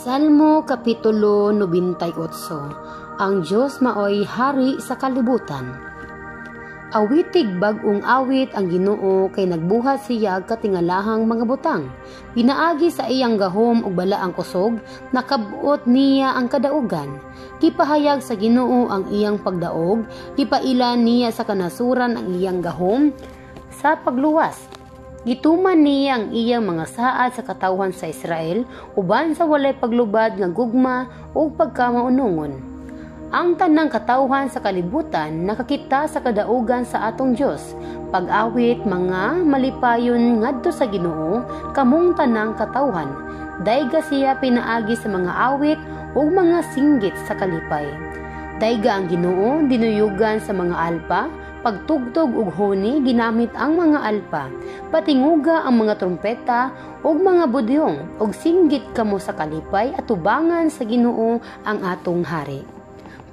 Salmo Kapitulo 98. Ang Dios maoy hari sa kalibutan. Awitig bag-ong awit ang Ginoo kay nagbuhat siya katingalahang mga butang. Pinaagi sa iyang gahom ug balaang kusog, nakab-ot niya ang kadaugan. Gipahayag sa Ginoo ang iyang pagdaog, gipaila niya sa kanasuran ang iyang gahom sa pagluwas. Gituman niya ang iyang mga saad sa katawhan sa Israel uban sa walay paglubad nga gugma ug pagkamaunongon. Ang tanang katawhan sa kalibutan nakakita sa kadaugan sa atong Dios. Pag-awit mga malipayon ngadto sa Ginoo kamong tanang katawhan. Dayga siya pinaagi sa mga awit ug mga singgit sa kalipay. Dayga ang Ginoo dinuyugan sa mga alpa, pagtugtog og huni ginamit ang mga alpa. Patinguga ang mga trumpeta ug mga budyong ug singgit kamo sa kalipay atubangan sa Ginoo ang atong hari.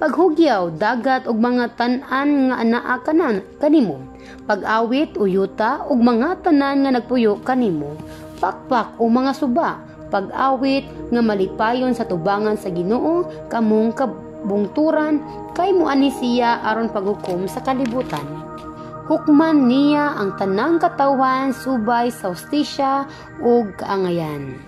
Paghugyaw dagat ug mga tan-an nga anaa kanan kanimo. Pag-awit o yuta ug mga tanan nga nagpuyo kanimo. Pakpak o mga suba, pag-awit nga malipayon sa tubangan sa Ginoo kamong kabungturan kay moani siya aron paghukom sa kalibutan. Hukman niya ang tanang katawhan subay sa hustisya ug kaangayan.